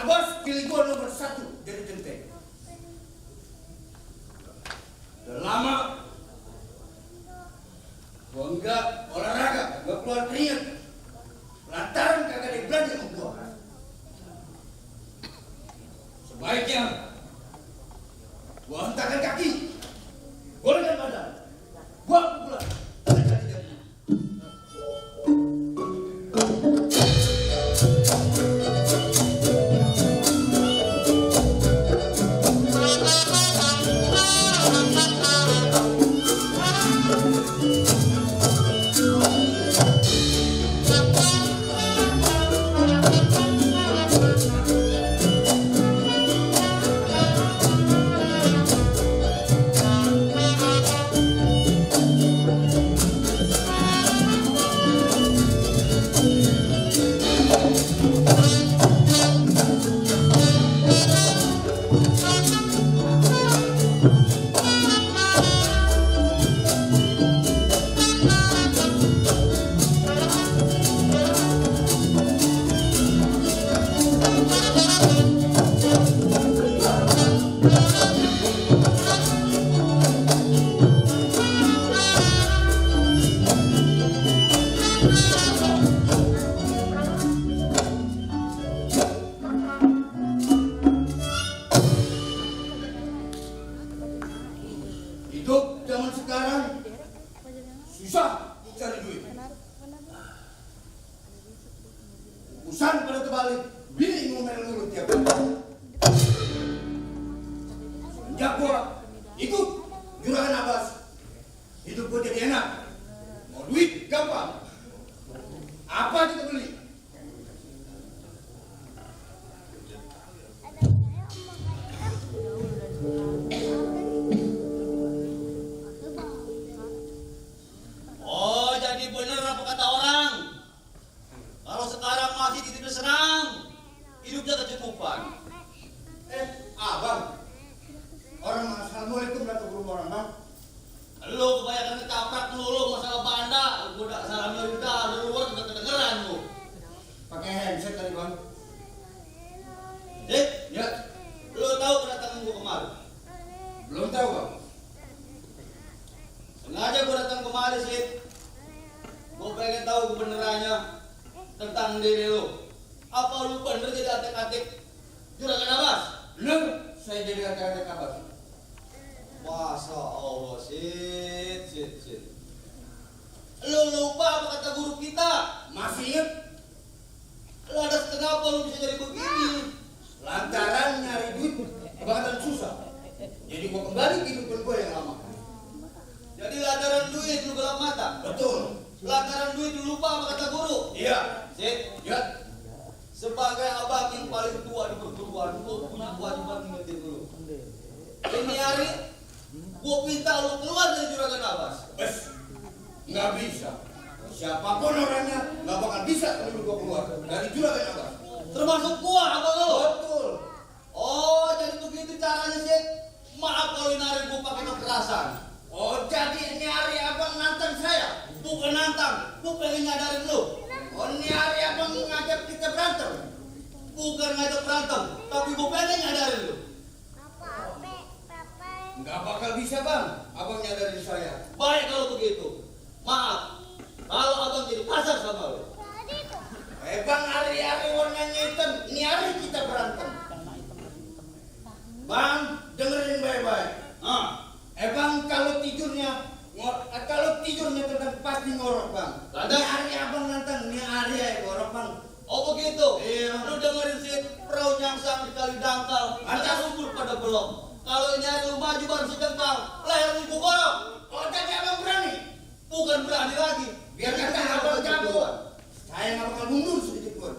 Abbas pilih gua nomor 1 jadi genteng. Udah lama gua enggak olahraga, enggak keluar keringat. Lantaran kagak ada yang belanja sama gua. Sebaiknya gua hentakkan kaki, golekan badan, gua pukulan. Hidup zaman sekarang susah cari duit. Urusan pada terbalik, bini ngomel mulu tiap hari. Sejak gua ikut juragan Abbas, hidup gua jadi enak. Mau duit gampang. Apa kita beli? Bener apa kata orang, kalau sekarang masih tidak senang, hidupnya kecukupan. Abang, orang assalamualaikum datang orang bang. Lu kebanyakan ketaprak dulu masalah banda, gua udah salamnya udah dari luar udah kedengeran lu. Pakai handset tadi bang. Ya, lu tahu kedatangan gua kemari? Belum tahu bang. Sengaja gua datang kemari sih. Gua pengen tahu kebenarannya tentang diri lu. Apa lu bener jadi atik-atik juragan Abbas? Bener, saya jadi adik-adik Abbas. Masya Allah, sit. Lu lupa apa kata guru kita? Masih ingat? Lantas kenapa lu bisa jadi begini? Lantaran nyari duit kebangetan susah. Jadi gua kembali kehidupan gua yang lama. Jadi lantaran duit lu gelap mata? Betul. Lantaran duit lu lupa apa kata guru? Iya. Sit. Ya. Sebagai abang yang paling tua di perguruan, gua punya kewajiban ngingetin dulu. Ini hari gua minta lu keluar dari juragan Abbas. Nggak bisa. Siapapun orangnya nggak bakal bisa kalau gua keluar dari juragan Abbas. Termasuk gua, abang lu. Betul. Oh, jadi begitu caranya sih. Maaf kalau nyari gua pakai kekerasan. Oh, jadi nyari abang nantang saya? Bukan nantang, gua pengen nyadarin lu. Oh, nyari abang ngajak kita berantem? Bukan ngajak berantem, tapi gua pengen nyadarin lu. Nggak bakal bisa bang, abang nyadarin saya. Baik kalau begitu. Maaf, kalau abang jadi kasar sama lu. Bang, hari-hari warnanya hitam, ini hari kita berantem. Bang, dengerin baik-baik. Bang, kalau tidurnya tetap pasti ngorok bang. Lantas? Ini hari abang nantang, ini hari ya ngorok bang. Oh begitu? Iya. Lu dengerin sih, perahu nyangsang di kali dangkal. Lantas? Rumput pada belum. Kalau ini hari lu maju baru sejengkal, leher lu gua gorok. Oh, jadi abang berani? Bukan berani lagi. Biar kata abang jago. Saya nggak bakal mundur sedikit pun.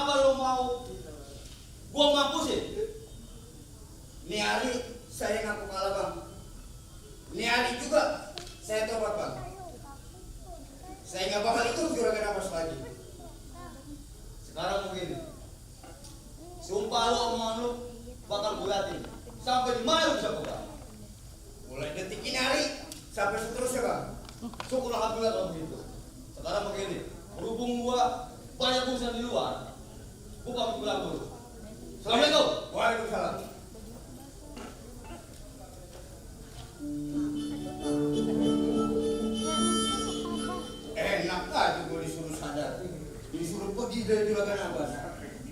Apa lo mau gua mampusin? Nih hari saya ngaku kalah bang. Nih hari juga saya tobat bang. Saya nggak bakal ikut juragan Abbas lagi. Sekarang begini, sumpah lo omongan lu bakal bulatin sampai di mana lu bisa pegang. Mulai detik ini hari sampai seterusnya bang. Syukur alhamdulillah kalau begitu. Sekarang begini, berhubung gua banyak urusan di luar, gua pamit pulang dulu. Assalamualaikum. Waalaikumsalam. Enak aja gue disuruh sadar, disuruh pergi dari juragan Abbas.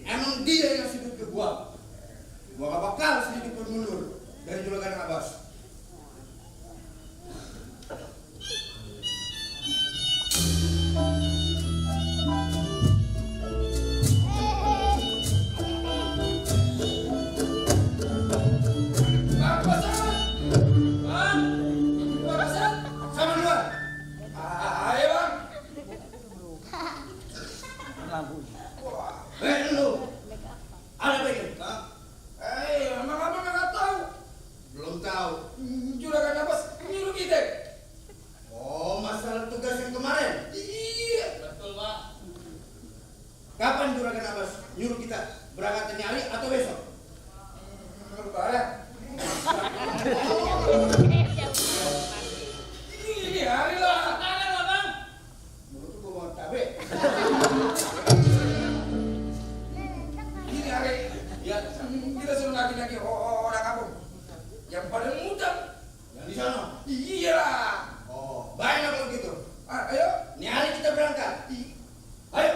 Emang dia yang sibuk ke gua. Gua gak bakal sedikit pun mundur dari juragan Abbas. Sama duluan. Ayo bang. Lu, ada apa ini? Emang abang nggak tahu? Belum tahu. Juragan Abbas nyuruh kita. Oh, masalah tugas yang kemarin. Iya, betul pak. Kapan juragan Abbas nyuruh kita berangkat ke hari atau besok? Lebaran. Ini hari lah. Ada lah bang. Menurut gua mau cabe. Ini hari. Ya, Kita suruh lagi orang kampung. Yang paling muda. Yang di sana. Iya lah. Oh, baiklah kalau gitu. Ayo. Ini hari kita berangkat. Ayo.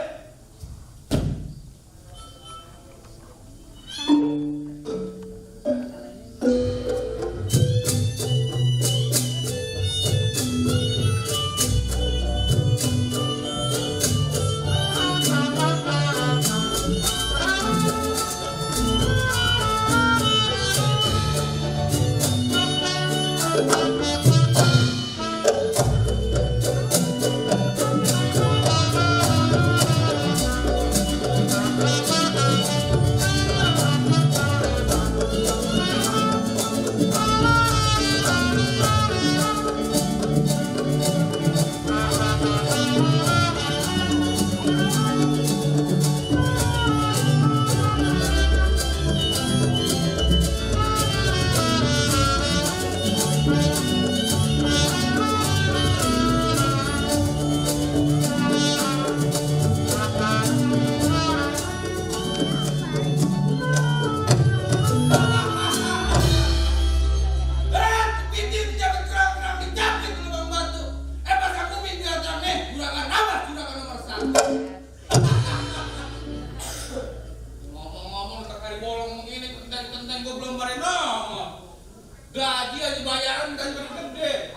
Gaji aja bayaran kan gede.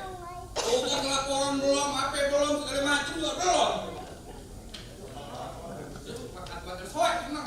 Obat laporan belum, HP belum, segala macam juga belum. Makan soek tenang.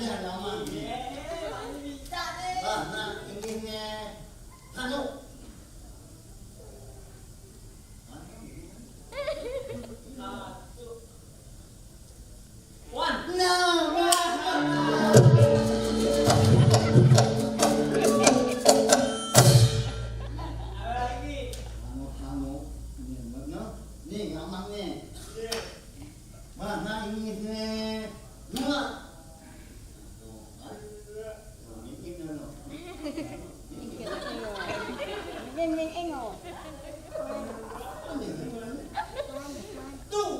ada nama. Bisa deh. Mana ini Hanu. Wan. Nih ngamak nih. Mana ini dua. Tuh.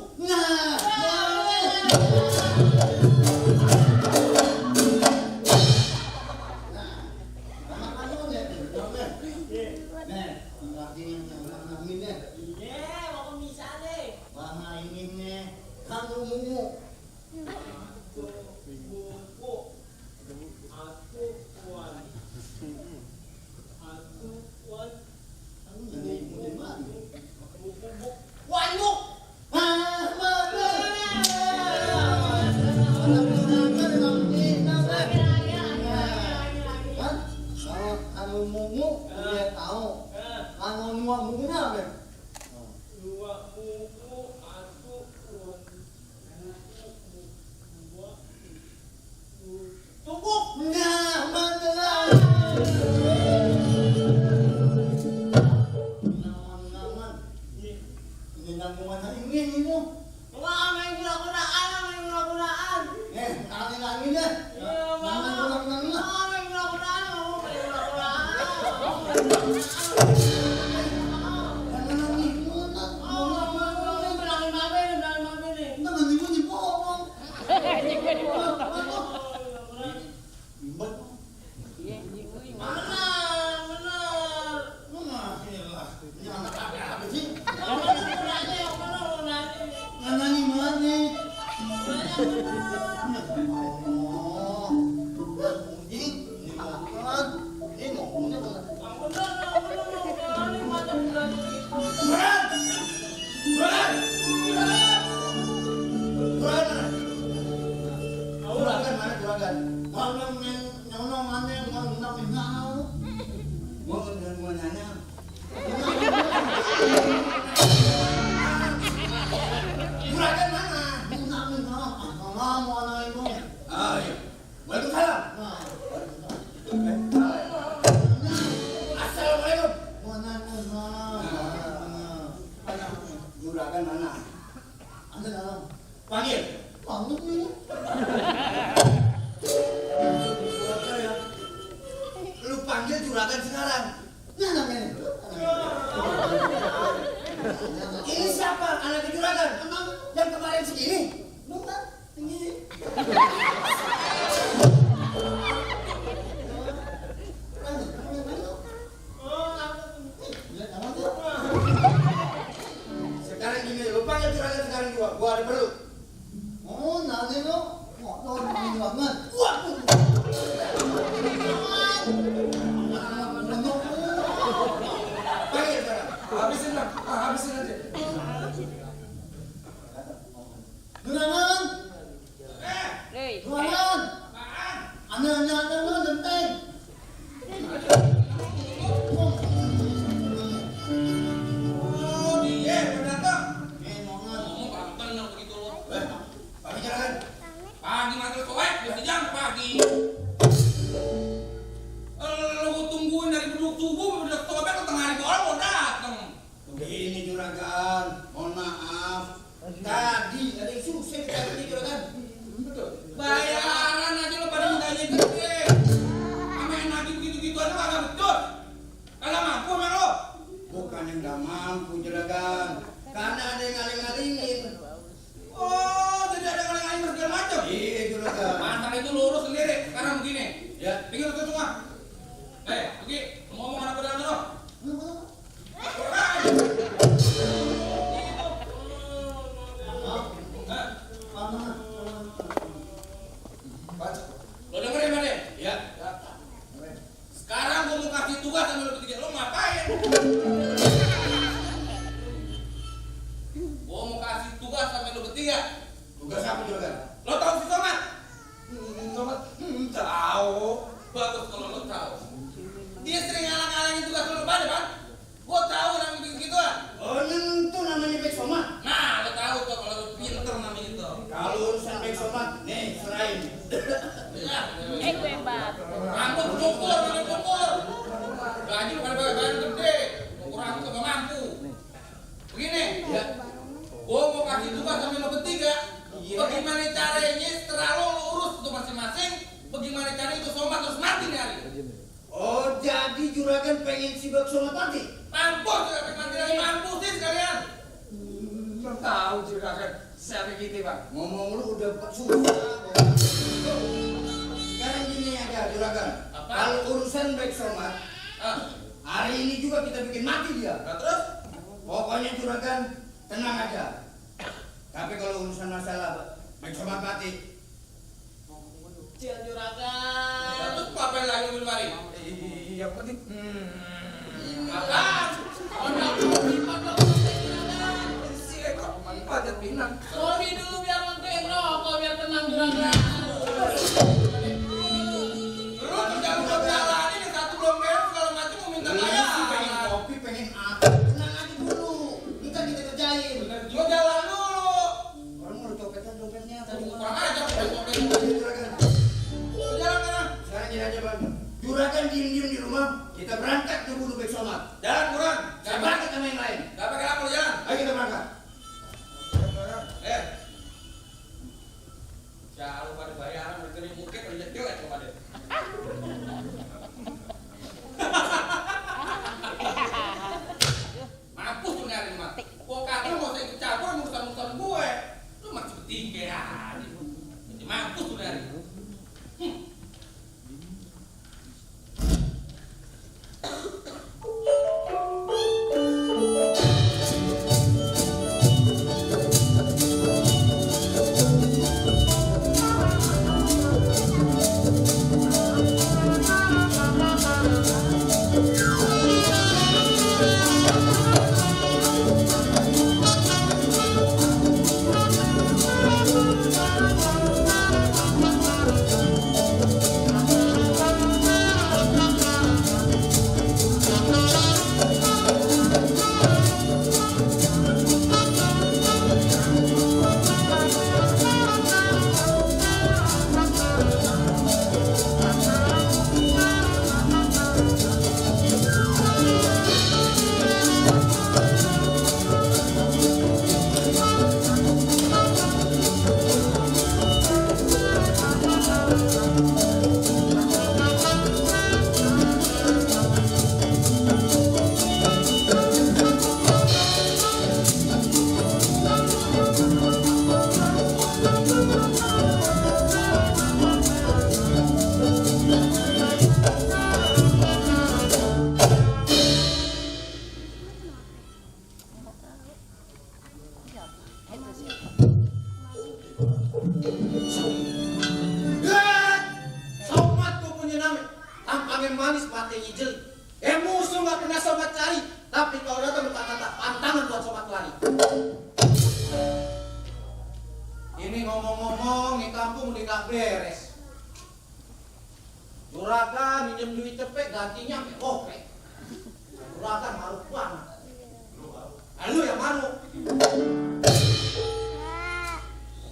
Wanuk. Tumbuk. Juragan mana? Ada dalam. Panggil. Bangun nih. Lu panggil juragan sekarang. Nah, namanya. Ini siapa? Anak juragan? Yang kemarin segini? Bukan, tinggi. Sekarang gini, lu panggil juragan sekarang juga. Gua ada perlu. Oh, nanti lo motor ini banget. Waduh. Panggil sekarang. Habisin lah, habisin aja. Gerangan, gerangan. Anak lo genteng. Oh, dia udah datang. Nongan. Ngomong kagak bener begitu lo. Panggil juragan. Pagi manggil kowe, udah jam pagi. Lu tungguin dari beduk subuh, beduk sobek ke tengah hari orang mau datang. Begini juragan, mohon maaf. Tadi ada yang susah kita beli juragan. Betul. Bayaran aja lo pada mintanya gede. Amain lagi begitu-gitu aja kagak betul. Kagak mampu sama lo. Bukan yang gak mampu juragan, karena ada yang ngaling-ngalingin. Oh, jadi ada kalian segala macam. Iya juragan. Mantan itu lurus sendiri. Sekarang begini. Ya. Pinggir itu semua. Pergi. Ngomong anak pedang lo. Baca. Lo dengerin mana? Ya. Sekarang gua mau kasih tugas sama lo bertiga. Lo ngapain? Gua mau kasih tugas sama lo bertiga. Tugas apa juragan? Lo tahu si Somad? Tahu. Bagus kalau lo tahu. Dia sering ngalang-ngalangin tugas lo pada, Bang. Gua tahu orang begitu-gituan. Oh, itu namanya baik somat. Nah, lo tahu tuh kalau lo pinter namanya itu. Kalau urusan baik somat, nih serain. Ya. Gue mbak. Rambut cukur, ini cukur. Gaji bukan bagian gede. Ukur aku gak mampu. Begini, Ya. gua mau kasih tugas sama lo bertiga. Iya. Bagaimana caranya setelah lo urus itu masing-masing, bagaimana caranya itu somat terus mati nih hari. Oh, jadi juragan pengen si baik somat mati? Mampus ya, mati lagi mampus sih sekalian. Tahu juga kan saya begitu bang. Ngomong lu udah susah. Sekarang gini aja juragan. Apa? Kalau urusan baik somat, hari ini juga kita bikin mati dia. Nah, terus? Pokoknya juragan tenang aja. Tapi kalau urusan masalah baik somat mati, Cil juragan. Terus ngapain lagi lu mari? Iya penting. Apaan? Padat pinang. Kopi dulu biar menteri rokok biar tenang juragan. Lu kerja lu jalan ini satu belum beres kalau mati mau minta lu bayar. sih pengen kopi, pengen apa? Tenang aja dulu. Ntar kita kerjain. Gua jalan dulu. Orang mau dompetnya tadi Kurang aja kopet-kopet. Juragan. Lu jalan kan? Sekarang gini aja bang. Juragan diem-diem di rumah. Kita berangkat ke bunuh baik somat. Jalan kurang. Saya berangkat sama yang lain. Gak pakai apa lu jalan. Ayo kita berangkat. Jangan pada bayaran berkering mungkin udah jelek kemarin. Mampus tuh nyari mah. Gua kata lu mau saya ikut campur urusan gue. Lu masih bertiga aja. Jadi mampus tuh nyari. Somat tuh punya nama. Tampangnya manis, matanya jeli. Musuh nggak pernah somat cari. Tapi kalau datang berkata-kata pantangan buat somat lari. Ini ngomong-ngomong, nih kampung udah nggak beres. Juragan minjem duit cepet, gantinya sampai kopek. Juragan maruk banget. Lu yang maruk.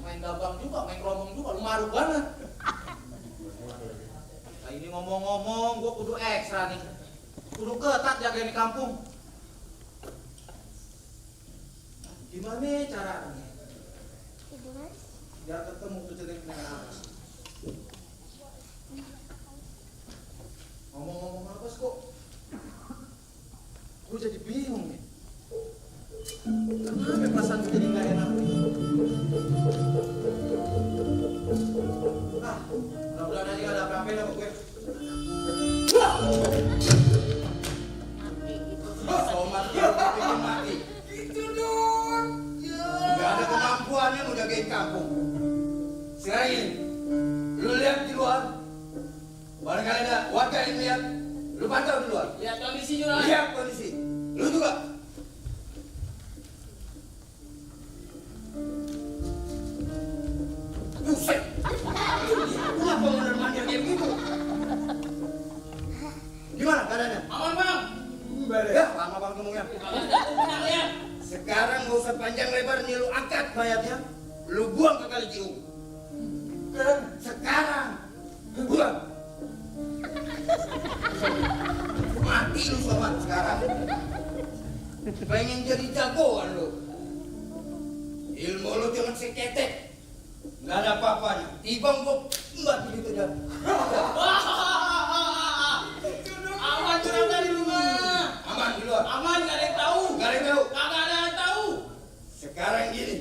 Main gabang juga, main keromong juga, lu maruk banget. Nah ini ngomong-ngomong, gua kudu ekstra nih. Kudu ketat jagain di kampung. Gimana caranya? Biar ketemu tuh centeng dengan atas. Ngomong-ngomong apa sih kok? Gue jadi bingung nih. Kenapa perasaan gue jadi gak enak nih? Mudah-mudahan aja gak ada apa-apa sama gue. Somat dia pengen mati. Gitu dong. Gak ada kemampuannya mau jagain kampung. Sekarang ini, lu lihat di luar. Barangkali ada warga yang lihat. Lu pantau di luar. Lihat kondisi juragan. Lihat kondisi. Lu juga. Buset. Kenapa bener mandir kayak begitu? Gimana keadaannya? Aman bang. Ya, lama bang ngomongnya. Abang jatuh tenang ya. Sekarang gak usah panjang lebar nih, lu angkat mayatnya, lu buang ke kali Ciliwung. Sekarang, buang. Mati lu sobat sekarang. Pengen jadi jagoan lu. Ilmu lu jangan seketek. Gak ada apa-apanya. Tibang gua mbak begitu dah. Aman juragan di rumah. Aman di luar. Aman, gak ada yang tahu. Gak ada yang tahu. Kagak ada yang tahu. Sekarang gini,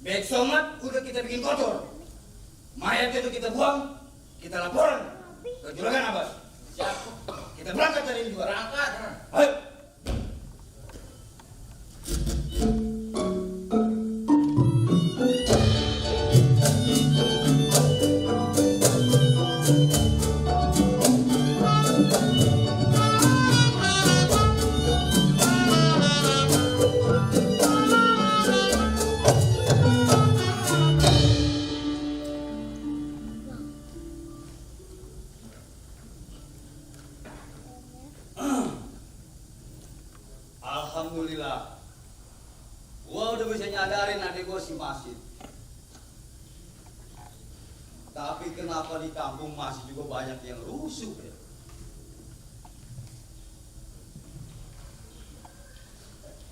beg somat udah kita bikin kotor. Mayat itu kita buang, kita laporan ke Juragan Abbas. Siap. Kita berangkat dari ini juga. Berangkat. Ayo. Alhamdulillah, gua udah bisa nyadarin adik gua si Masid. Tapi kenapa di kampung masih juga banyak yang rusuh ya?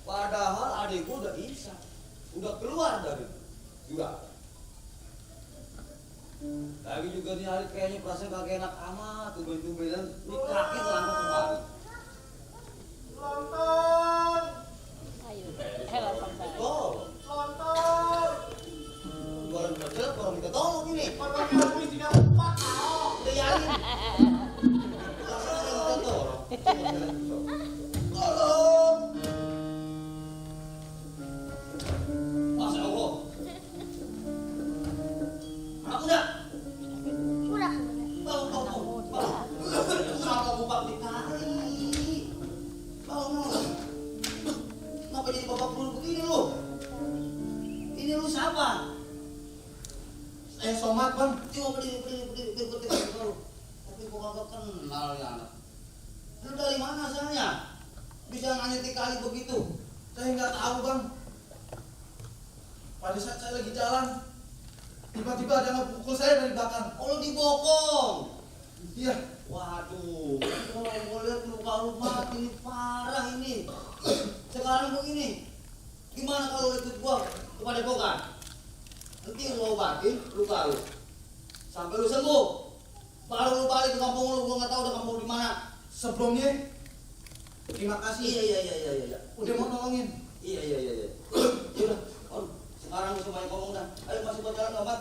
Padahal adik gua udah insaf, udah keluar dari juga. Tapi juga nih hari kayaknya perasaan kagak enak amat, tumben-tumbenan nikahin langsung kembali. Lontong. Oh, Lontong. orang kecil orang minta tolong ini. Korbannya habis tidak empat tau. Udah yakin. Langsung ada minta tolong. Tolong. Masya Allah. Aku udah. Bang. Kenapa buka dikali? Bang. Kenapa jadi babak belur begini lu? Ini lu siapa? Saya somat bang. Coba berdiri baru. Tapi gua kagak kenal ya anak. Lu dari mana asalnya? Bisa nganyeti kali begitu? Saya nggak tahu bang. Pada saat saya lagi jalan, tiba-tiba ada yang pukul saya dari belakang. Oh, lu dibokong. Iya. Waduh, kalau gua lihat luka-luka ini parah ini. Sekarang begini, gimana kalau ikut gua kepada Pokan? Nanti lu obatin luka lu sampai lu sembuh, baru lu balik ke kampung lu. Gua nggak tahu udah kampung di mana. Sebelumnya, terima kasih. Iya. Udah mau nolongin. Iya. Yaudah, sekarang lu semuanya ngomong dah. Ayo masuk ke jalan, obat.